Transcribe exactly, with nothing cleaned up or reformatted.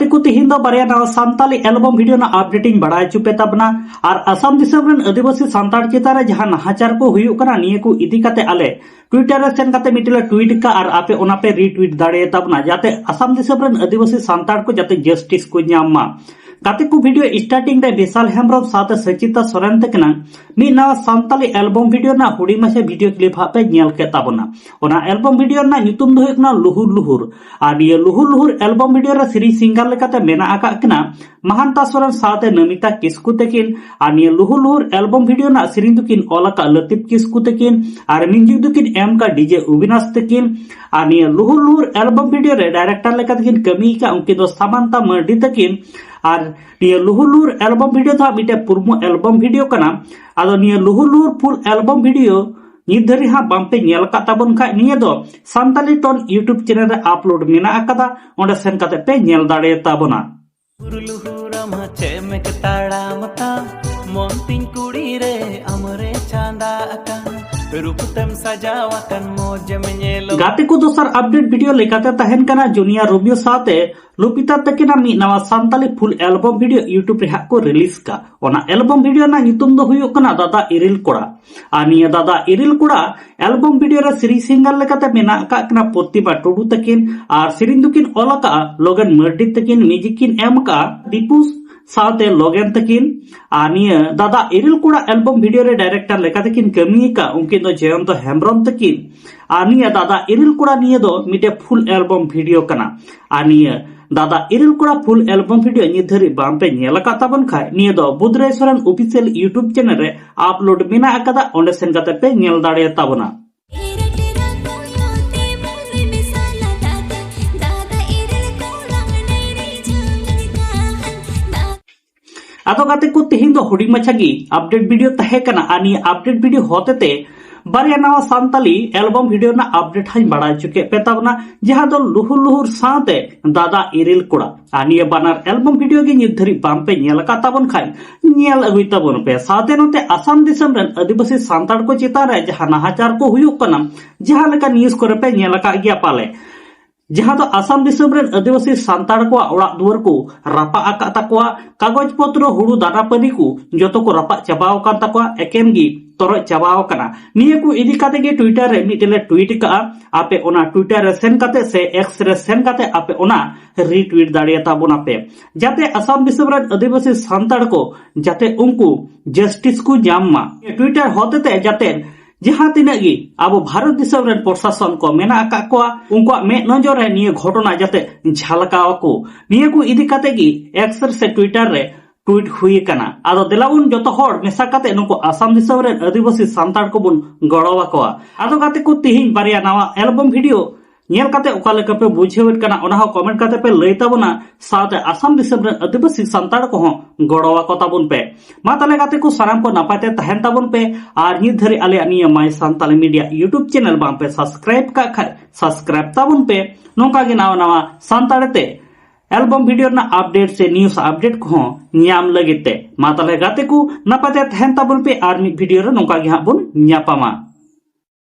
ᱠᱚ ᱛᱮᱦᱮᱧ ᱫᱚ ᱵᱟᱨᱭᱟ ᱱᱟᱣᱟ ᱥᱟᱱᱛᱟᱞᱤ ᱮᱞᱵᱚᱢ ᱵᱷᱤᱰᱤᱭᱳ ᱨᱮᱱᱟᱜ ᱟᱯᱰᱮᱴ ᱤᱧ ᱵᱟᱲᱟᱭ ᱦᱚᱪᱚ ᱯᱮ ᱛᱟᱵᱚᱱᱟ᱾ ᱟᱨ ᱟᱥᱟᱢ ᱫᱤᱥᱚᱢ ᱨᱮᱱ ᱟᱹᱫᱤᱵᱟᱹᱥᱤ ᱥᱟᱱᱛᱟᱲ ᱪᱮᱛᱟᱱ ᱨᱮ ᱡᱟᱦᱟᱸ ᱱᱟᱦᱟᱪᱟᱨ ᱠᱚ ᱦᱩᱭᱩᱜ ᱠᱟᱱᱟ, ᱱᱤᱭᱟᱹ ᱠᱚ ᱤᱫᱤ ᱠᱟᱛᱮ ᱟᱞᱮ ᱴᱩᱭᱴᱟᱨ ᱨᱮ ᱥᱮᱱ ᱠᱟᱛᱮ ᱢᱤᱫᱴᱮᱱ ᱞᱮ ᱴᱩᱭᱤᱴ ᱠᱟᱜᱼᱟ, ᱟᱨ ᱟᱯᱮ ᱚᱱᱟ ᱯᱮ ᱨᱤᱴᱩᱭᱤᱴ ᱫᱟᱲᱮᱭᱟᱛᱟ ᱵᱚᱱᱟ, ᱡᱟᱛᱮ ᱟᱥᱟᱢ ᱫᱤᱥᱚᱢ ᱨᱮᱱ ᱟᱹᱫᱤᱵᱟᱹᱥᱤ ᱥᱟᱱᱛᱟᱲ ᱠᱚ ᱡᱟᱛᱮ ᱡᱟᱥᱴᱤᱥ ᱠᱚ ᱧᱟᱢ ᱢᱟ᱾ ᱜᱟᱛᱮ ᱠᱚ, ᱵᱷᱤᱰᱤᱭᱳ ᱥᱴᱟᱨᱴᱤᱝ ᱨᱮ ᱵᱤᱥᱟᱞ ᱦᱮᱢᱵᱨᱚᱢ ᱥᱟᱶᱛᱮ ᱥᱚᱪᱤᱛᱟ ᱥᱚᱨᱮᱱ ᱛᱟᱹᱠᱤᱱᱟᱜ ᱢᱤᱫ ᱱᱟᱣᱟ ᱥᱟᱱᱛᱟᱞᱤ ᱮᱞᱵᱚᱢ ᱵᱷᱤᱰᱤᱭᱳ ᱨᱮᱱᱟᱜ ᱦᱩᱰᱤᱧ ᱢᱟᱪᱷᱟ ᱵᱷᱤᱰᱤᱭᱳ ᱠᱞᱤᱯ ᱦᱟᱸᱜ ᱯᱮ ᱧᱮᱞ ᱠᱮᱫ ᱛᱟᱵᱚᱱᱟ᱾ ᱚᱱᱟ ᱮᱞᱵᱚᱢ ᱵᱷᱤᱰᱤᱭᱳ ᱨᱮᱱᱟᱜ ᱧᱩᱛᱩᱢ ᱫᱚ ᱦᱩᱭᱩᱜ ᱠᱟᱱᱟ ᱞᱩᱦᱩᱨ ᱞᱩᱦᱩᱨ᱾ ᱟᱨ ᱱᱤᱭᱟᱹ ᱞᱩᱦᱩᱨ ᱞᱩᱦᱩᱨ ᱮᱞᱵᱚᱢ ᱵᱷᱤᱰᱤᱭᱳ ᱨᱮ ᱥᱮᱨᱮᱧ ᱥᱤᱝᱜᱟᱨ ᱞᱮᱠᱟᱛᱮ ᱢᱮᱱᱟᱜ ᱟᱠᱟᱫ ᱠᱤᱱᱟ ᱢᱟᱦᱟᱱᱛᱟ ᱥᱚᱨᱮᱱ ᱥᱟᱶᱛᱮ ᱱᱚᱢᱤᱛᱟ ᱠᱤᱥᱠᱩ ᱛᱟᱹᱠᱤᱱ᱾ ᱟᱨ ᱱᱤᱭᱟᱹ ᱞᱩᱦᱩᱨ ᱞᱩᱦᱩᱨ ᱮᱞᱵᱚᱢ ᱵᱷᱤᱰᱤᱭᱳ ᱨᱮᱱᱟᱜ ᱥᱮᱨᱮᱧ ᱫᱚᱠᱤᱱ ᱚᱞ ᱟᱠᱟᱫ ᱞᱟᱹᱛᱤᱯ ᱠᱤᱥᱠᱩ ᱛᱟᱹᱠᱤᱱ, ᱟᱨ ᱢᱤᱣᱡᱤᱠ ᱫᱚᱠᱤᱱ ᱮᱢ ᱟᱠᱟᱫ ᱰᱤᱡᱮ ᱚᱵᱤᱱᱟᱥ ᱛᱟᱹᱠᱤᱱ᱾ ᱟᱨ ᱱᱤᱭᱟᱹ ᱞᱩᱦᱩᱨ ᱞᱩᱦᱩᱨ ᱮᱞᱵᱚᱢ ᱵᱷᱤᱰᱤᱭᱳ ᱨᱮ ᱰᱟᱭᱨᱮᱠᱴᱚᱨ ᱞᱮᱠᱟᱛᱮ ᱠᱤᱱ ᱠᱟᱹᱢᱤ ᱟᱠᱟᱫ ᱩᱱᱠᱤᱱ ᱫᱚ ᱥᱟᱢᱟᱱᱛᱟ ᱢᱟᱨᱰᱤ ᱛᱟᱹᱠᱤᱱ᱾ ᱟᱨ ᱱᱤᱭᱟᱹ ᱞᱩᱦᱩᱨ ᱞᱩᱦᱩᱨ ᱮᱞᱵᱚᱢ ᱵᱷᱤᱰᱤᱭᱳ ᱫᱚ ᱦᱟᱸᱜ ᱢᱤᱫᱴᱮᱱ ᱯᱩᱨᱢᱩ ᱮᱞᱵᱚᱢ ᱵᱷᱤᱰᱤᱭᱳ ᱠᱟᱱᱟ᱾ ᱟᱫᱚ ᱱᱤᱭᱟᱹ ᱞᱩᱦᱩᱨ ᱞᱩᱦᱩᱨ ᱯᱷᱩᱞ ᱮᱞᱵᱚᱢ ᱵᱷᱤᱰᱤᱭᱳ ᱱᱤᱛ ᱫᱷᱟᱹᱨᱤᱡ ᱦᱟᱸᱜ ᱵᱟᱝ ᱯᱮ ᱧᱮᱞ ᱟᱠᱟᱫ ᱛᱟᱵᱚᱱ ᱠᱷᱟᱡ, ᱱᱤᱭᱟᱹ ᱫᱚ ᱥᱟᱱᱛᱟᱞᱤ ᱴᱚᱱ YouTube ᱪᱮᱱᱮᱞ ᱨᱮ ᱟᱯᱞᱳᱰ ᱢᱮᱱᱟᱜ ᱟᱠᱟᱫᱟ, ᱚᱸᱰᱮ ᱥᱮᱱ ᱠᱟᱛᱮ ᱯᱮ ᱧᱮᱞ ᱫᱟᱲᱮᱭᱟᱛᱟ ᱵᱚᱱᱟ᱾ ᱞᱩᱦᱩᱨ ᱞᱩᱦᱩᱨ ᱟᱢ ᱪᱮᱫ ᱮᱢ ᱛᱟᱲᱟᱢ ᱛᱟᱢ, ᱢᱚᱱ ᱛᱤᱧ ᱠᱩᱲᱤ ᱨᱮ ᱟᱢᱨᱮ ᱪᱟᱸᱫᱟ ᱟᱠᱟᱱ, ᱨᱩᱯ ᱛᱮᱢ ᱥᱟᱡᱟᱣ ᱟᱠᱟᱱ ᱢᱚᱡᱮᱢ ᱧᱮᱞᱚᱜ᱾ ᱜᱟᱛᱮ ᱠᱚ, ᱫᱚᱥᱟᱨ ᱟᱯᱰᱮᱴ ᱵᱷᱤᱰᱤᱭᱳ ᱞᱮᱠᱟᱛᱮ ᱛᱟᱦᱮᱱ ᱠᱟᱱᱟ ᱡᱩᱱᱤᱭᱟᱨ ᱨᱳᱢᱤᱭᱳ ᱥᱟᱶᱛᱮ ᱞᱩᱯᱤᱛᱟ ᱛᱟᱹᱠᱤᱱᱟᱜ ᱢᱤᱫ ᱱᱟᱣᱟ ᱥᱟᱱᱛᱟᱞᱤ ᱯᱷᱩᱞ ᱮᱞᱵᱚᱢ ᱵᱷᱤᱰᱤᱭᱳ YouTube ᱨᱮ ᱦᱟᱸᱜ ᱠᱚ ᱨᱤᱞᱤᱡᱽ ᱠᱟᱜ᱾ ᱚᱱᱟ ᱮᱞᱵᱚᱢ ᱵᱷᱤᱰᱤᱭᱳ ᱨᱮᱱᱟᱜ ᱧᱩᱛᱩᱢ ᱫᱚ ᱦᱩᱭᱩᱜ ᱠᱟᱱᱟ ᱫᱟᱫᱟ ᱤᱨᱤᱞ ᱠᱚᱲᱟ᱾ ᱟᱨ ᱱᱤᱭᱟᱹ ᱫᱟᱫᱟ ᱤᱨᱤᱞ ᱠᱚᱲᱟ ᱮᱞᱵᱚᱢ ᱵᱷᱤᱰᱤᱭᱳ ᱨᱮ ᱥᱮᱨᱮᱧ ᱥᱤᱝᱜᱟᱨ ᱞᱮᱠᱟᱛᱮ ᱢᱮᱱᱟᱜ ᱟᱠᱟᱫ ᱠᱤᱱᱟ ᱯᱨᱚᱛᱤᱢᱟ ᱴᱩᱰᱩ ᱛᱟᱹᱠᱤᱱ, ᱟᱨ ᱥᱮᱨᱮᱧ ᱫᱚᱠᱤᱱ ᱚᱞ ᱟᱠᱟᱫᱼᱟ ᱞᱚᱜᱮᱱ ᱢᱟᱨᱰᱤ ᱛᱟᱹᱠᱤᱱ, ᱢᱤᱣᱡᱤᱠ ᱠᱤᱱ ᱮᱢ ᱟᱠᱟᱫᱼᱟ ᱫᱤᱯᱩ ᱥᱟᱶᱛᱮ ᱞᱚᱜᱮᱱ ᱛᱟᱹᱠᱤᱱ᱾ ᱟᱨ ᱱᱤᱭᱟᱹ ᱫᱟᱫᱟ ᱤᱨᱤᱞ ᱠᱚᱲᱟ ᱮᱞᱵᱚᱢ ᱵᱷᱤᱰᱤᱭᱳ ᱨᱮ ᱰᱟᱭᱨᱮᱠᱴᱚᱨ ᱞᱮᱠᱟᱛᱮ ᱠᱤᱱ ᱠᱟᱹᱢᱤ ᱟᱠᱟᱫ ᱩᱱᱠᱤᱱ ᱫᱚ ᱡᱚᱭᱚᱱᱛᱚ ᱦᱮᱢᱵᱨᱚᱢ ᱛᱟᱹᱠᱤᱱ᱾ ᱟᱨ ᱱᱤᱭᱟᱹ ᱫᱟᱫᱟ ᱤᱨᱤᱞ ᱠᱚᱲᱟ ᱱᱤᱭᱟᱹ ᱫᱚ ᱢᱤᱫᱴᱮᱡ ᱯᱷᱩᱞ ᱮᱞᱵᱚᱢ ᱵᱷᱤᱰᱤᱭᱳ ᱠᱟᱱᱟ᱾ ᱟᱨ ᱱᱤᱭᱟᱹ ᱫᱟᱫᱟ ᱤᱨᱤᱞ ᱠᱚᱲᱟ ᱯᱷᱩᱞ ᱮᱞᱵᱚᱢ ᱵᱷᱤᱰᱤᱭᱳ ᱱᱤᱛ ᱫᱷᱟᱹᱨᱤᱡ ᱵᱟᱝ ᱯᱮ ᱧᱮᱞ ᱟᱠᱟᱫ ᱛᱟᱵᱚᱱ ᱠᱷᱟᱡ, ᱱᱤᱭᱟᱹ ᱫᱚ Budhrai Soren official YouTube channel ᱨᱮ ᱟᱯᱞᱳᱰ ᱢᱮᱱᱟᱜ ᱟᱠᱟᱫᱟ, ᱚᱸᱰᱮ ᱥᱮᱱ ᱠᱟᱛᱮ ᱯᱮ ᱧᱮᱞ ᱫᱟᱲᱮᱭᱟᱛᱟ ᱵᱚᱱᱟ᱾ ᱟᱫᱚ ᱜᱟᱛᱮ ᱠᱚ, ᱛᱮᱦᱮᱧ ᱫᱚ ᱦᱩᱰᱤᱧ ᱢᱟᱪᱷᱟ ᱜᱮ ᱟᱯᱰᱮᱴ ᱵᱷᱤᱰᱤᱭᱳ ᱛᱟᱦᱮᱸ ᱠᱟᱱᱟ, ᱟᱨ ᱱᱤᱭᱟᱹ ᱟᱯᱰᱮᱴ ᱵᱷᱤᱰᱤᱭᱳ ᱦᱚᱛᱮᱛᱮ ᱵᱟᱨᱭᱟ ᱱᱟᱣᱟ ᱥᱟᱱᱛᱟᱞᱤ ᱮᱞᱵᱚᱢ ᱵᱷᱤᱰᱤᱭᱳ ᱨᱮᱱᱟᱜ ᱟᱯᱰᱮᱴ ᱦᱚᱸᱧ ᱵᱟᱲᱟᱭ ᱦᱚᱪᱚ ᱠᱮᱫ ᱯᱮ ᱛᱟᱵᱚᱱᱟ, ᱡᱟᱦᱟᱸ ᱫᱚ ᱞᱩᱦᱩᱨ ᱞᱩᱦᱩᱨ ᱥᱟᱶᱛᱮ ᱫᱟᱫᱟ ᱤᱨᱤᱞ ᱠᱚᱲᱟ᱾ ᱟᱨ ᱱᱤᱭᱟᱹ ᱵᱟᱱᱟᱨ ᱮᱞᱵᱚᱢ ᱵᱷᱤᱰᱤᱭᱳ ᱜᱮ ᱱᱤᱛ ᱫᱷᱟᱹᱨᱤᱡ ᱵᱟᱝ ᱯᱮ ᱧᱮᱞ ᱟᱠᱟᱫ ᱛᱟᱵᱚᱱ ᱠᱷᱟᱡ, ᱧᱮᱞ ᱟᱹᱜᱩᱭ ᱛᱟᱵᱚᱱ ᱯᱮ᱾ ᱥᱟᱶᱛᱮ ᱱᱚᱛᱮ ᱟᱥᱟᱢ ᱫᱤᱥᱚᱢ ᱨᱮᱱ ᱟᱹᱫᱤᱵᱟᱹᱥᱤ ᱥᱟᱱᱛᱟᱲ ᱠᱚ ᱪᱮᱛᱟᱱ ᱨᱮ ᱡᱟᱦᱟᱸ ᱱᱟᱦᱟᱪᱟᱨ ᱠᱚ ᱦᱩᱭᱩᱜ ᱠᱟᱱᱟ, ᱡᱟᱦᱟᱸ ᱞᱮᱠᱟ ᱱᱤᱭᱩᱡᱽ ᱠᱚᱨᱮ ᱯᱮ ᱧᱮᱞ ᱟᱠᱟᱫ ᱜᱮᱭᱟ ᱯᱟᱞᱮ, ᱡᱟᱦᱟᱸ ᱫᱚ ᱟᱥᱟᱢ ᱫᱤᱥᱚᱢ ᱨᱮᱱ ᱟᱹᱫᱤᱵᱟᱹᱥᱤ ᱥᱟᱱᱛᱟᱲ ᱠᱚᱣᱟᱜ ᱚᱲᱟᱜ ᱫᱩᱣᱟᱹᱨ ᱠᱚ ᱨᱟᱯᱟᱜ ᱟᱠᱟᱫ ᱛᱟᱠᱚᱣᱟ, ᱠᱟᱜᱚᱡᱽ ᱯᱚᱛᱨᱚ, ᱦᱩᱲᱩ ᱫᱟᱱᱟ ᱯᱟᱹᱱᱤ ᱠᱚ ᱡᱚᱛᱚ ᱠᱚ ᱨᱟᱯᱟᱜ ᱪᱟᱵᱟᱣ ᱟᱠᱟᱱ ᱛᱟᱠᱚᱣᱟ, ᱮᱠᱮᱱ ᱜᱮ ᱛᱚᱨᱚᱡ ᱪᱟᱵᱟᱣ ᱟᱠᱟᱱᱟ᱾ ᱱᱤᱭᱟᱹ ᱠᱚ ᱤᱫᱤ ᱠᱟᱛᱮ ᱜᱮ Twitter ᱨᱮ ᱢᱤᱫᱴᱮᱱ ᱞᱮ tweet ᱟᱠᱟᱫᱼᱟ᱾ ᱟᱯᱮ ᱚᱱᱟ Twitter ᱨᱮ ᱥᱮᱱ ᱠᱟᱛᱮ ᱥᱮ X ᱨᱮ ᱥᱮᱱ ᱠᱟᱛᱮ ᱟᱯᱮ ᱚᱱᱟ retweet ᱫᱟᱲᱮᱭᱟᱛᱟ ᱵᱚᱱᱟ ᱯᱮ, ᱡᱟᱛᱮ ᱟᱥᱟᱢ ᱫᱤᱥᱚᱢ ᱨᱮᱱ ᱟᱹᱫᱤᱵᱟᱹᱥᱤ ᱥᱟᱱᱛᱟᱲ ᱠᱚ ᱡᱟᱛᱮ ᱩᱱᱠᱩ justice ᱠᱚ ᱧᱟᱢ ᱢᱟ᱾ Twitter ᱦᱚᱛᱮᱛᱮ ᱡᱟᱛᱮ ᱡᱟᱦᱟᱸ ᱛᱤᱱᱟᱹᱜ ᱜᱮ ᱟᱵᱚ ᱵᱷᱟᱨᱚᱛ ᱫᱤᱥᱚᱢ ᱨᱮᱱ ᱯᱨᱚᱥᱟᱥᱚᱱ ᱠᱚ ᱢᱮᱱᱟᱜ ᱟᱠᱟᱫ ᱠᱚᱣᱟ, ᱩᱱᱠᱩᱣᱟᱜ ᱢᱮᱫ ᱱᱚᱡᱚᱨ ᱨᱮ ᱱᱤᱭᱟᱹ ᱜᱷᱚᱴᱚᱱᱟ ᱡᱟᱛᱮ ᱡᱷᱟᱞᱠᱟᱣ ᱟᱠᱚ᱾ ᱱᱤᱭᱟᱹ ᱠᱚ ᱤᱫᱤ ᱠᱟᱛᱮ ᱜᱮ X ᱨᱮ ᱥᱮ Twitter ᱨᱮ tweet ᱦᱩᱭ ᱟᱠᱟᱱᱟ᱾ ᱟᱫᱚ ᱫᱮᱞᱟ ᱵᱚᱱ ᱡᱚᱛᱚ ᱦᱚᱲ ᱢᱮᱥᱟ ᱠᱟᱛᱮ ᱱᱩᱠᱩ ᱟᱥᱟᱢ ᱫᱤᱥᱚᱢ ᱨᱮᱱ ᱟᱹᱫᱤᱵᱟᱹᱥᱤ ᱥᱟᱱᱛᱟᱲ ᱠᱚᱵᱚᱱ ᱜᱚᱲᱚ ᱟᱠᱚᱣᱟ᱾ ᱟᱫᱚ ᱜᱟᱛᱮ ᱠᱚ, ᱛᱤᱦᱤᱧ ᱵᱟᱨᱭᱟ ᱱᱟᱣᱟ album video ᱧᱮᱞ ᱠᱟᱛᱮ ᱚᱠᱟ ᱞᱮᱠᱟ ᱯᱮ ᱵᱩᱡᱷᱟᱹᱣᱮᱫ ᱠᱟᱱᱟ, ᱚᱱᱟ ᱦᱚᱸ comment ᱠᱟᱛᱮ ᱯᱮ ᱞᱟᱹᱭ ᱛᱟᱵᱚᱱᱟ᱾ ᱥᱟᱶᱛᱮ ᱟᱥᱟᱢ ᱫᱤᱥᱚᱢ ᱨᱮᱱ ᱟᱹᱫᱤᱵᱟᱹᱥᱤ ᱥᱟᱱᱛᱟᱲ ᱠᱚᱦᱚᱸ ᱜᱚᱲᱚ ᱟᱠᱚ ᱛᱟᱵᱚᱱ ᱯᱮ᱾ ᱢᱟ ᱛᱟᱦᱞᱮ ᱜᱟᱛᱮ ᱠᱚ, ᱥᱟᱱᱟᱢ ᱠᱚ ᱱᱟᱯᱟᱭ ᱛᱮ ᱛᱟᱦᱮᱱ ᱛᱟᱵᱚᱱ ᱯᱮ᱾ ᱟᱨ ᱱᱤᱛ ᱫᱷᱟᱹᱨᱤᱡ ᱟᱞᱮᱭᱟᱜ ᱱᱤᱭᱟᱹ My Santali Media YouTube channel ᱵᱟᱝ ᱯᱮ subscribe ᱠᱟᱜ ᱠᱷᱟᱡ, subscribe ᱛᱟᱵᱚᱱ ᱯᱮ, ᱱᱚᱝᱠᱟ ᱜᱮ ᱱᱟᱣᱟ ᱱᱟᱣᱟ ᱥᱟᱱᱛᱟᱲᱤ ᱛᱮ album video ᱨᱮᱱᱟᱜ update ᱥᱮ news update ᱠᱚᱦᱚᱸ ᱧᱟᱢ ᱞᱟᱹᱜᱤᱫ ᱛᱮ᱾ ᱢᱟ ᱛᱟᱦᱞᱮ ᱜᱟᱛᱮ ᱠᱚ, ᱱᱟᱯᱟᱭ ᱛᱮ ᱛᱟᱦᱮᱱ ᱛᱟᱵᱚᱱ ᱯᱮ᱾ ᱟᱨ ᱢᱤᱫ video ᱨᱮ ᱱᱚᱝᱠᱟ ᱜᱮ ᱦᱟᱸᱜ ᱵᱚᱱ ᱧᱟᱯᱟᱢᱟ᱾